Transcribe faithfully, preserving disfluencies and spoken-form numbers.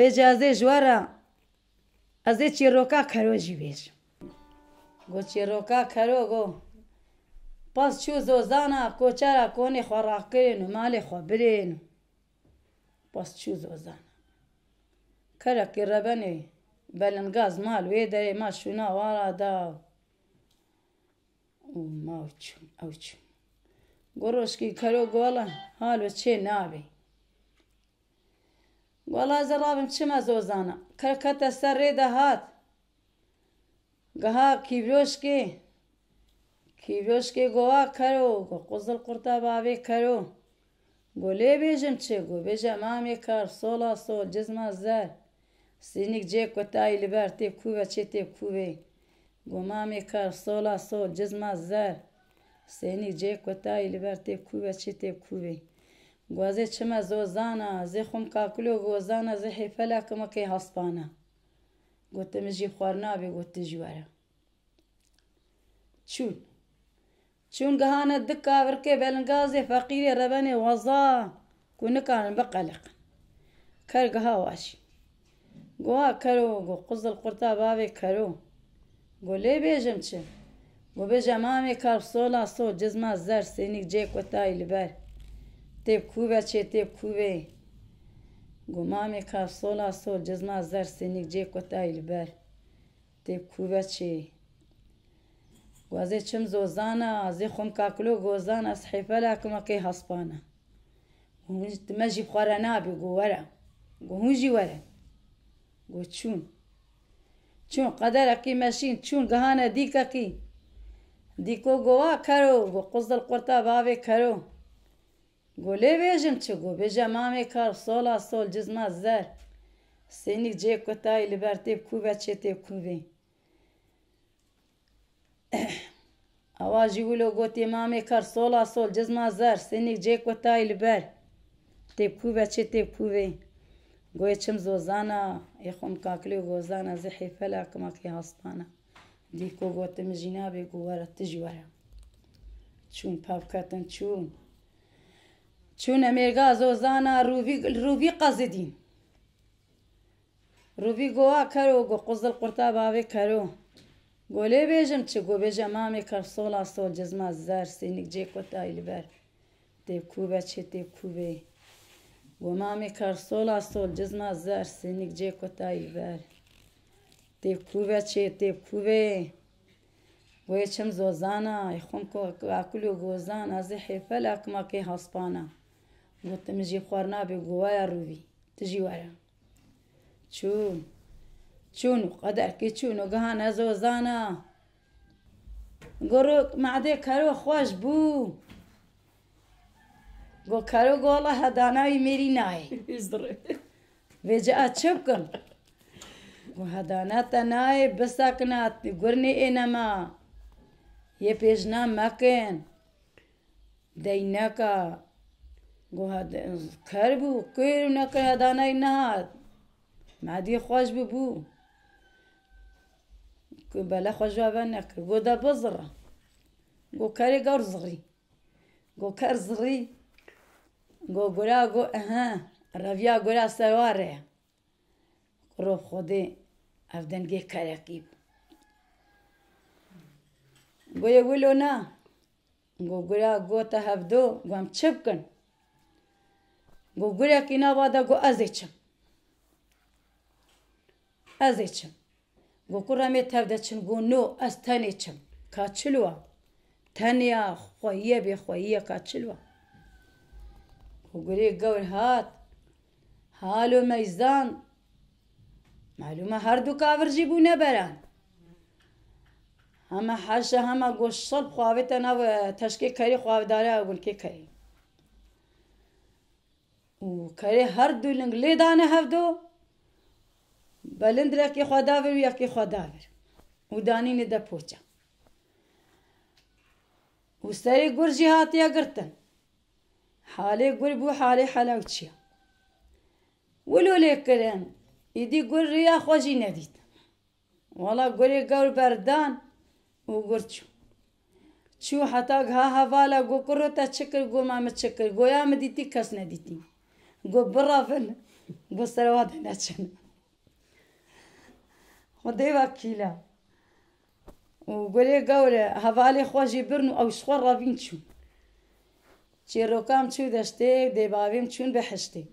Bêje ez ê ji we re, ez ê çîroka Kero jî bêjim. Go çîroka Kero go, pas çû zozana, koçera konê xwe rakirin û malê xwe birin. Pas çû zozana. Kerekî rebenê belingaz mal wê derê ma şûna wara da. Û ma ew çûn, ew çûn. Go rojkî Kero go wela halo çê nabê. Go wela ez ê rabim çime zozana. Ker kete ser rê de hat. Giha kîvroşkê. Kîvroşkê go wa Kero, go quzil qurta bavê Kero. Go lê bêjim çi? Go bêje mamê kar, sola sol, cizma zer. Sênik cê kutayî li ber, tê kû ve çê tê kû vê. Go mamê kar, sola sol, cizma zer. Sênik cê kutayî li ber, tê kû ve çê tê kû vê. Go ez ê çime zozana, zê xum kakilo gozana, zê hêfela kimikê haspana. Go ti min jî xwarina bê, go ti jî were. Çûn. Çûn gihane di kavirkê belingazê feqîrê rebenê weza ku nikarin biqeliqin. Ker giha wa jî. Go wa Kero, go quzil qurta bavê Kero. Go lê bêjim çi? Go bêje mamê kar sola sol, cizma zer, sênik cê kutayî li ber. Tê kû ve çê tê kû vê. Go mamê kar sola sol, cizma zer, sênik cê kutayî li ber. Tê kû ve çê. Go ez ê çim zozana, zê xum kakilo gozana, ez hêfela kimikê haspana. Go hûn ti me jî xwe re nabê, go were. Go hûn jî were. Go çûn. Çûn qederekî meşîn, çûn gihane dîkekî. Dîko go wa Kero, go quzil qurta bavê Kero. Go lê bêjim çi? Go bêje mamê kar, sola sol, cizma zer. Sênik cê kutayî li ber, tê kû ve çê tê kû vê. Awa jî wilo gotê mamê kar, sola sol, cizma zer, sênik cê kutayî li ber. Tê kû ve çê tê kû vê. Goyê çim zozana, ê xum kakilê gozana, zê hêfela kimakê haspana. Dîko gotim jî nabê, go were, ti jî were. Çûn, pev ketin, çûn. Çûne mêrga zozana, rûvî, rûvî qezidîn. Rûvî go wa Kero, go quzil qurta bavê Kero. Go lê bêjim çi? Go bêje mamê kar, sola sol, cizma zer, sênik cê kutayî li ber. Tê kû ve çê tê kû vê. Go mamê kar, sola sol, cizma zer, sênik cê kutayî li ber. Tê kû ve çê tê kû vê. Goyê çim zozana, ê xum ko-, kakilo gozana, zê hêfela kimakê haspana. Gotim jî xwarina bê, go were rûvî, ti jî were. Çûn. Çûn û qederkî çûn û gihane zozana. Go ro-, madê Kero xweş bû. Go Kero go wela hedana wî mêrî nayê. Vêce ez çi bikim? Go hedana te nayê, bisakina, gur nêêne ma. Yê pêjna mekin. Deyneka. Go hede-, ker bû, kir û nekir hedanayî nehat. Madî xweş bû bû. Ku bela xwe ji we venekir. Go de bizira. Go kerê gewr zirî. Go ker zirî. Go gura go, ehe, reviya gura ser wa re. Kuro Xwedê, ev dengê kerekî bû. Go yê wilo na. Go gura gote hevdo, go em çi bikin? Go gurekî nava de go ez ê çim. Ez ê çim. Go kure em ê tev de çin, go no, ez tenê çim. Ka çil wa? Tenya xweyiye bê xweyiye ka çil wa? Go gurê gewr hat. Halo meyzan. Malûm e her du kavir jî bûne beran. Hema heşe hema go şilp xwe avête nav, e, teşkê kerî xwe avdare ew gulkê kerî. Û kerê her du ling lê dane hevdo, belind rekê xwe davir û yekê xwe davir. Û danîne de poça. Û serê gur jî hatiye girtin. Halê gur bû halê helewçiya. Wilo lê kirin, îdî gur riya xwe jî nedît. Wela gurê gewr berdan û gur çû. Çû heta giha hevala, go kuro te çi kir? Go ma min çi kir? Go ya min dîtî, kes nedîtî. Go birevin, Go sere wa de neçin. Xwedê ve kîla. Û gurê gewre hevalê xwe jî birin û ew ji xwe revîn çûn. Çêroka min çû deştê, dê bavê min çûn bihiştê.